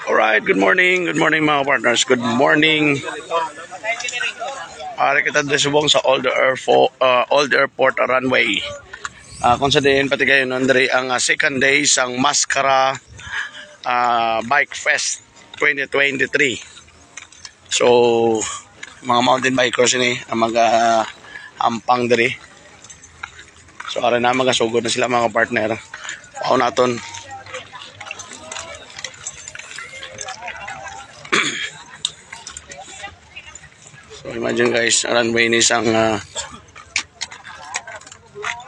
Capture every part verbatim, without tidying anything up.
Alright, good morning. Good morning, mga partners. Good morning. Ari kita diri subong sa Old Airfo-, uh, Old Airport Runway. Ah, kung sa diin, pati kayo, nandiri ang, ah, second day sang Mascara, ah, Bike Fest twenty twenty-three. So, mga mountain bikers ini ang mag, ah, ampang diri. So, ara na, magasugod na sila, mga partner. Pao naton. So, imagine, guys, runway ni sang, ah,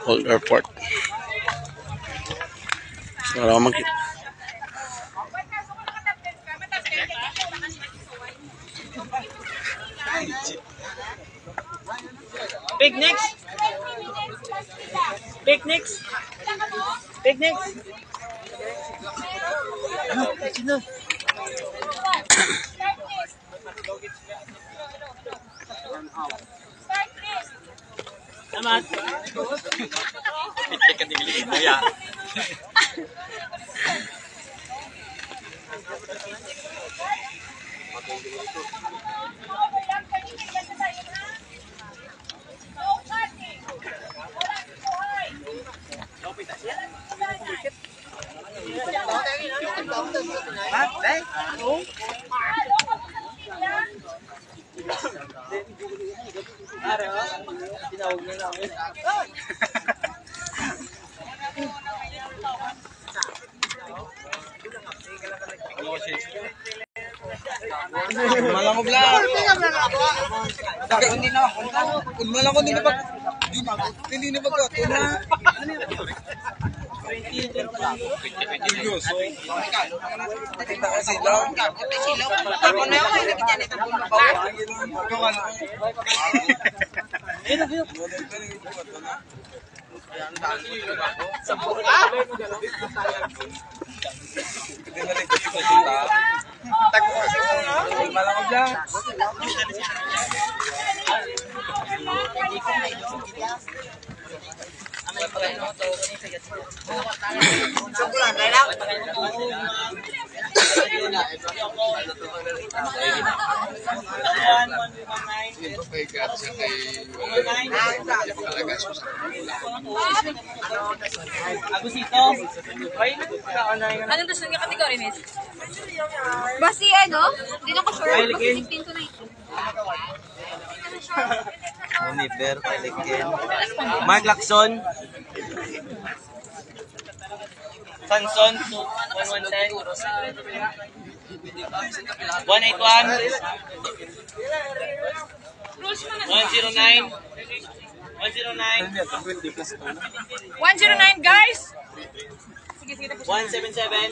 Old Airport. So, wala akong makita. Picnics. Picnics. Picnics. Salamat. Malangob lang. Malangob din ba? Hindi na ba? Ito na. Seryoso. Kita ka sila. Ako na yung nakikita nito. Anong gusto niya category, miss? Basi, ano? Hindi na ko sure. Basi sixteen to nineteen. Oliver Pelican. Mark Lacson. Sanson, one one ten. One eight one. One zero nine. One zero nine. One zero nine, guys. One seven seven.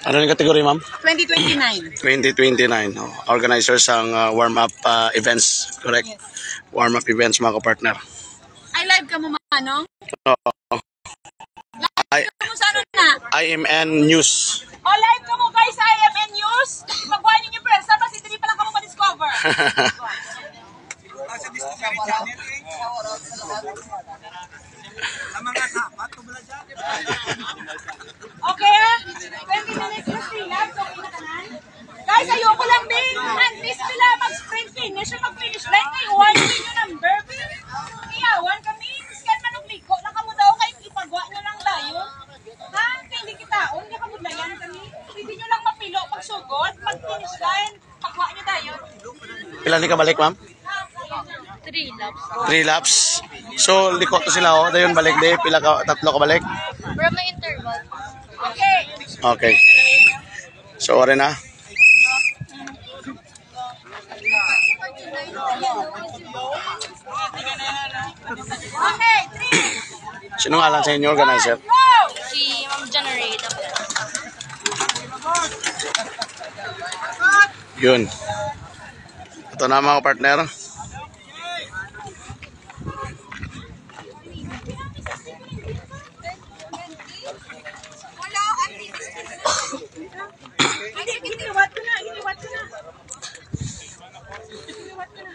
Ano yung category, ma'am? Twenty twenty-nine. Twenty twenty-nine. Oh, organizer sang, ah, warm-up, ah, events, correct? Yes. Warm-up events, mga kapartner. Ay, live ka mo, Manong? Oo. Live I, ka mo sa ano na? I M N News. Oh, live ka mo, guys, sa I M N News. Magkuha ninyo pwersa, basi dili pa lang kamo ma-discover. Ang mga sapat, tumula dyan. Okay, ah. Twenty minutes na sila. So, okay na tanan. Guys, ayoko lang, be. At least sila mag-sprint finish o mag-finish line. Kay one way yung number, be. Iyawan kami. Scan man og liko lang kamo daw. Kay ipagwa nyo lang dayon. Ha? Kay hindi kitaon. Hindi ka budlayan kami. Pwede nyo lang mapilo pagsugod, pag-finish line. Pagwa nyo dayon. Pila ni ka balik, ma'am? Three laps. Three laps. So, liko to sila, oh. Dayon balik, di. Pila ka, tatlo ka balik? Pero may interval. Okay. Okay. So, wala na. Okay, three. Sino ngalan sa inyo, organizer? Si Ma'am January. Yun. Ito na, mga partner. Hindi, giniwat ko na, giniwat ko na. Giniwat ko na.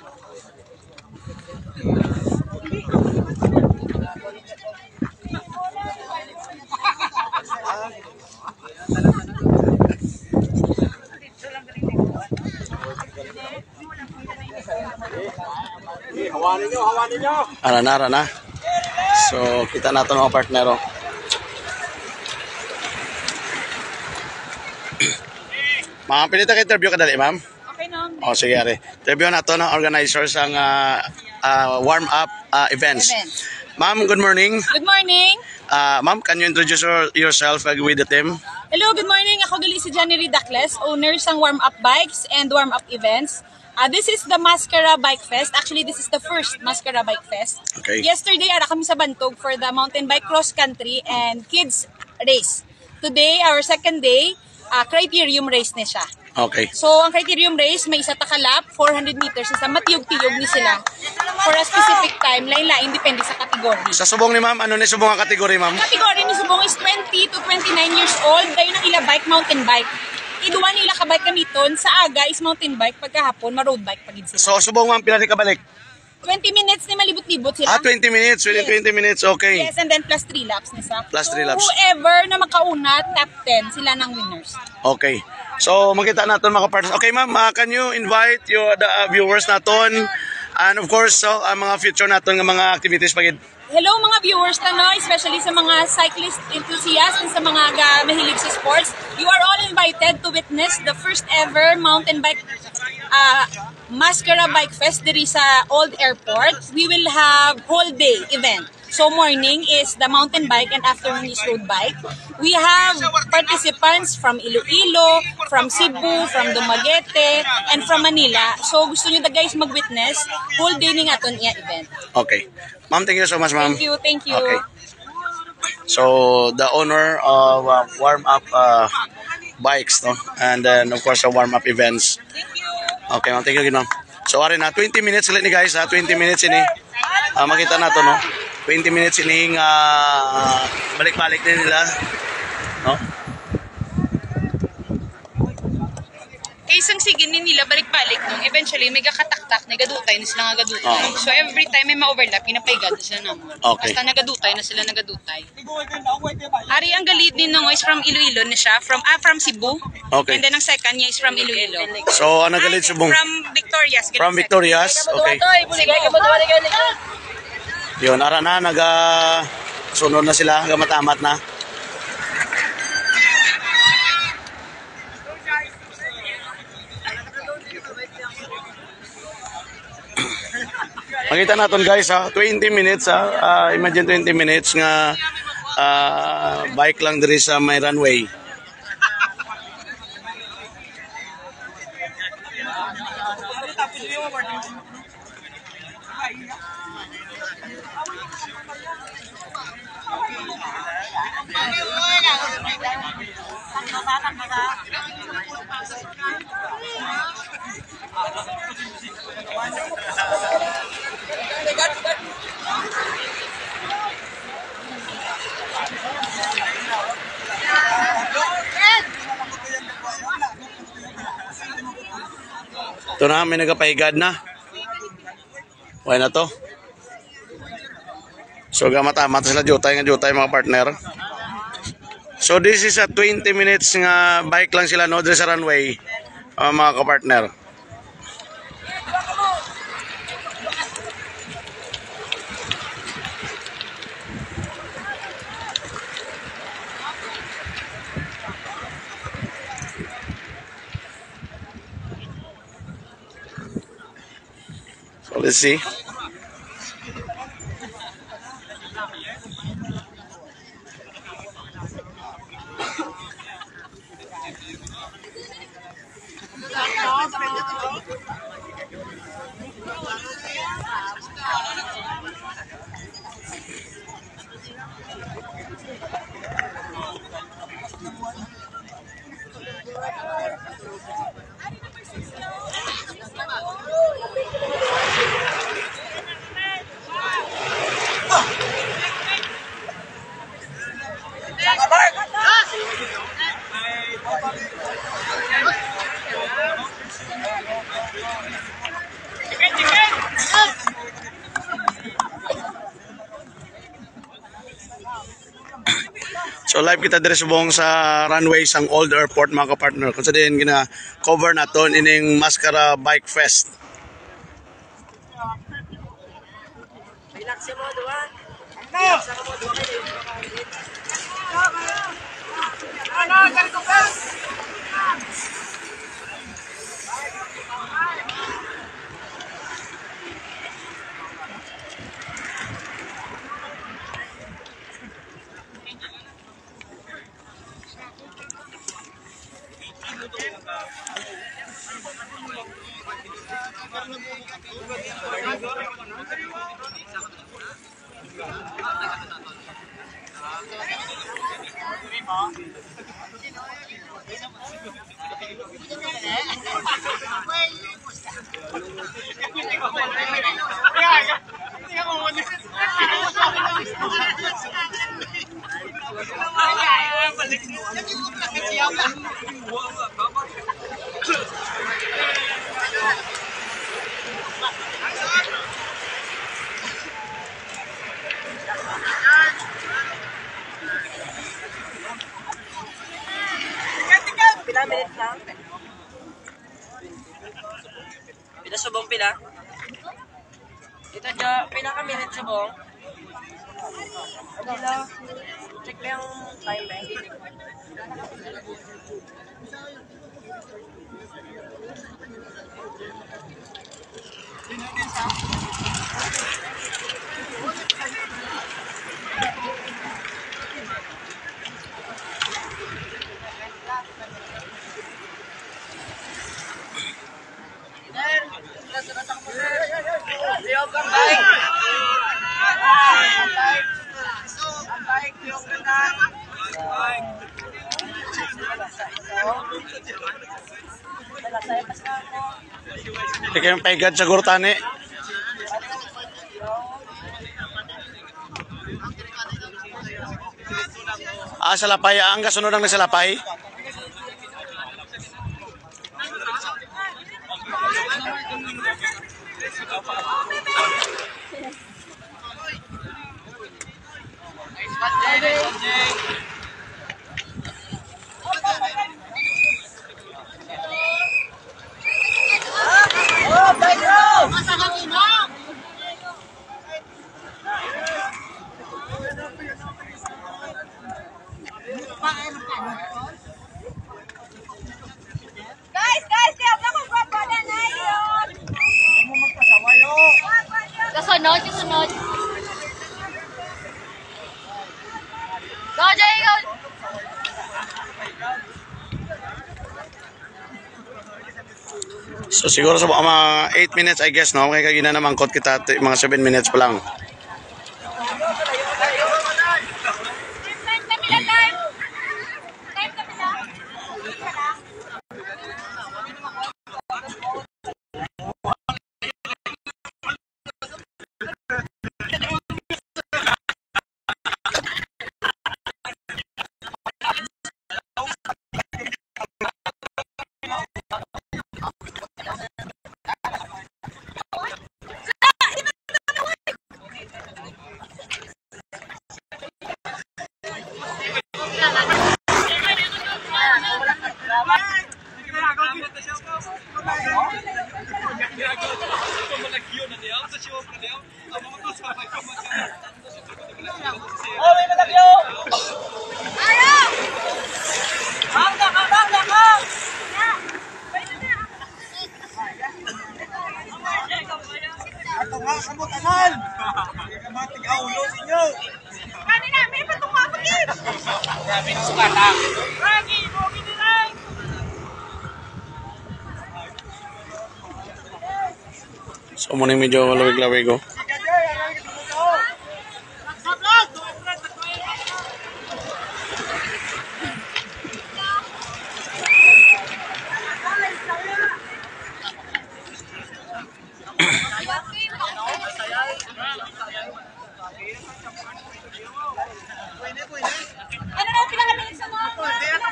Ara na, ara na. So, kita nato, mga partner, oh. Ma'am, pwede ta ka-interview kadali, ma'am? Okay, ma'am. Oh, sige, ari. Interview nato ng organizer sang, ah, ah, warm-up, ah, events. Events. Ma'am, good morning. Good morning. Ah, ma'am, can you introduce your- yourself, uh, with the team? Hello, good morning. Ako gali si Jenny Ridacles, owner sang Warm Up Bikes and Warm Up Events. Ah, this is the Mascara Bike Fest. Actually, this is the first Mascara Bike Fest. Okay. Yesterday, ara kami sa Bantog for the mountain bike cross country and kids race. Today, our second day, ah, criterium race ni siya. Okay. So, ang criterium race, may isa ta ka lap, four hundred meters, isa matiyog-tiyog ni sila. For a specific time, lain-lain, depende sa category. Sa subong ni ma'am, ano ni subong nga category, ma'am? Ang category ni subong is twenty to twenty-nine years old, dayon ang ila bike, mountain bike. Iduwa nila ka bike gamiton, sa aga is mountain bike, pagkahapon, ma-road bike pa gid sila. So, subong, ma'am, pila ni kabalik? Twenty minutes ni malibot-libot sila. Ah, twenty minutes. Within Yes. twenty minutes, okay. Yes, and then plus three laps ni sa. Plus three laps. Whoever na makauna, top ten, sila nang winners. Okay. So, makita naton, mga partners. Okay, ma'am, ah, can you invite your, the, ah, viewers naton? And of course, so, ang mga future naton nga mga activities pa gid. Hello, mga viewers na, no? Especially sa mga cyclist enthusiasts and sa mga ga mahilig sa sports. You are all invited to witness the first ever mountain bike, ah, Mascara Bike Fest diri sa Old Airport. We will have whole day event. So morning is the mountain bike and afternoon is road bike. We have participants from Iloilo, from Cebu, from Dumaguete, and from Manila. So gusto nyo da guys mag-witness, whole day ning aton iya event. Okay. Ma'am, thank you so much, ma'am. Thank you, thank you. Okay. So, the owner of, uh, warm-up, uh, bikes, no? And then, of course, the warm-up events. Okay, ma'am. Thank you, ma'am. So, ari na, twenty minutes ulit ni guys, ha? Twenty minutes ini. Ah, makita nato, no? Twenty minutes ini nga, ah, balik-balik din nila, no? Kay sang sige ni nila balik-balik, nung eventually may gakataktak, nagadutay na sila nga gadutay. Oo. So every time may ma-overlap, ginapaigad na sila namo. Okay. Basta nagadutay na sila, nagadutay. Ari ang galid ni nung is from Iloilo na siya, from, ah, from Cebu. Okay. And then ang second niya is from Iloilo. So, ang nagalid Ay, subong from Victorias, from ganun. Victorias? Okay. Yun, ara na, naga sunod na sila, gamatamat na. Makita naton, guys, ha, twenty minutes, ha. Ah, imagine, twenty minutes nga, ah, bike lang diri sa may runway. Ito na, may nagapahigad na. Okay na to. So, gamatamat sila, jutay nga jutay, mga partner. So, this is a twenty minutes nga bike lang sila, no, diri sa runway, uh, mga kapartner. So, let's see. Live kita diri subong sa runway sang old airport, mga ka-partner. Kung sa diin gina-cover naton ining Mascara Bike Fest. Relax mo, duha. Relax mo, duha. Pila minutes lang? Pila subong pila? Ito, Jo, pila ka minutes subong? Pila? Check mo yung time, eh. Di kayo paigad sa gurtani. Ah, sa Lapay. Ah, ang kasunod ang sa Lapay. Guys, guys, kaya ako gwapa na ngayon. Kasunod, kasunod. Go, Jay, go. So, siguro sa mga eight minutes, I guess, no? Kaya kagina na mangkot kita, ti-, mga seven minutes pa lang. Ato nga, kamutangan! Kamating aulo ninyo! Kani na, may patunga ko, Kim! Grabe, sugata! Ragi, Rogi, Diray! So, mo na medyo lawig-lawig, oh. Ano na, pila ka minutes na mo? Pila ka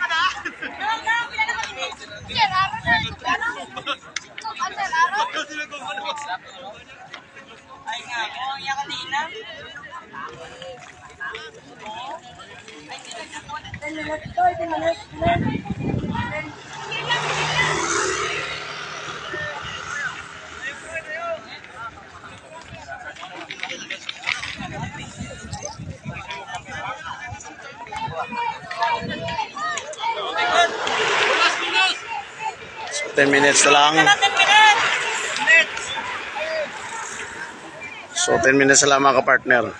minutes? Sir, ano na? Ano? Ang sir, ano? So, ten minutes na lang. So, ten minutes na lang, mga kapartner.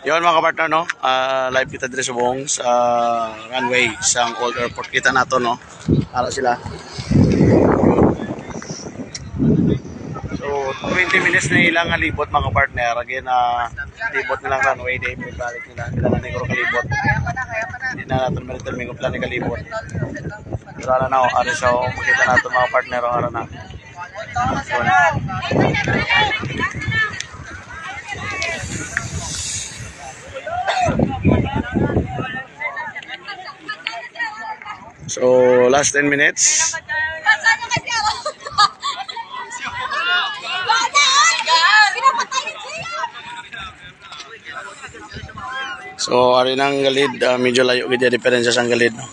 Yon, mga kapartner, no? Ah, live kita diri subong sa runway sang old airport. Kita nato, no? Ara sila. So, twenty minutes na ilang nga libot, mga partner. Again, ah, libot nilang runway, di balik nila. Kita na ni Kuro kalibot. Hindi na natin maritel mingop lang ni kalibot. Wala na, oh, ari sa, oh, makita nato, mga partner, oh, ara na. So, last ten minutes. So, ari nang galid, ah, medyo layo gid ang diferensya sang galid, no?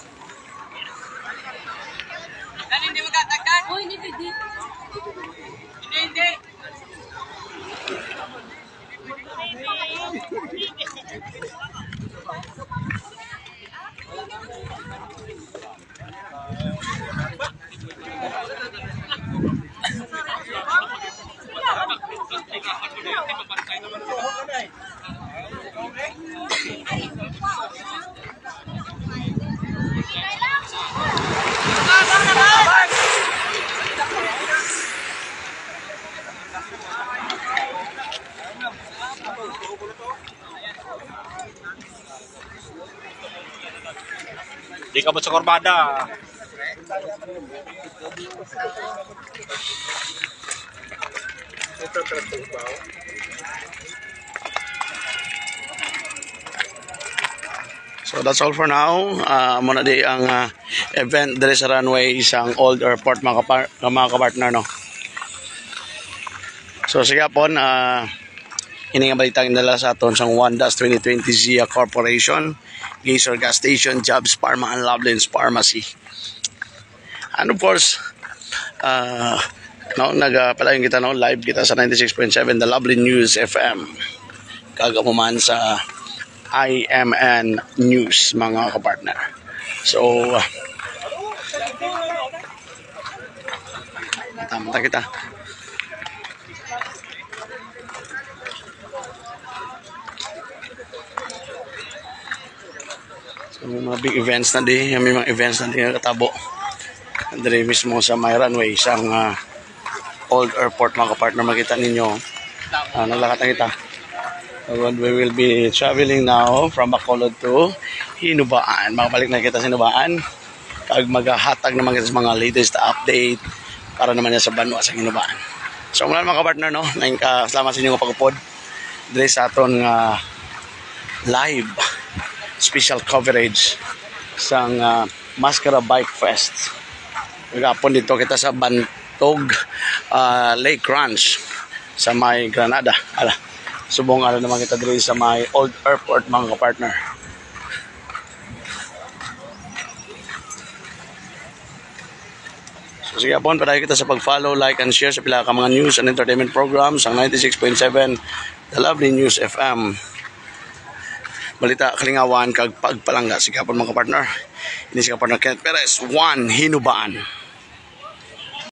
Di ka mo sa kurbada. So that's all for now. Ah, amo na di ang, ah, event diri sa runway sang old airport, mga kapar-, mga kapartner, no? So, sige, hapon, ah, ini nga balita ang dala sa aton sang One Dash twenty twenty Zia Corporation, Gaysor Gas Station, Jobs Pharma, and Lovelin's Pharmacy. And of course, ah, no, nagapadayon kita, no, live kita sa ninety-six point seven The Lovely News F M. Kag amo man sa I M N News, mga kapartner. So, ah, tama ta kita. So, may mga big events na di, may mga events na di nga katabo. Diri mismo sa may runway, sang, ah, old airport, mga kapartner, makita ninyo. Ah, naglakat na kita. So, we will be traveling now from Bacolod to Hinubaan. Makabalik na kita sa Hinubaan. Kag magahatag naman kita sa mga latest update para naman niya sa banwa sa Hinubaan. So, muna, mga kapartner, no? Nang, ah, salamat sa inyong pagupod diri sa aton nga live special coverage sang, ah, Mascara Bike Fest. Gapon dito kita sa Bantog, ah, Lake Ranch sa may Granada. Ala, subong, ala naman kita diri sa may old airport, mga kapartner. So, sige, hapon, padayon kita sa pag-follow, like, and share sa pila ka mga news and entertainment programs sang ninety-six point seven The Lovely News F M. Balita, kalingawan, kag pagpalangga. Sige, hapon, mga partner. Ini si partner Kenneth Perez, One Hinubaan.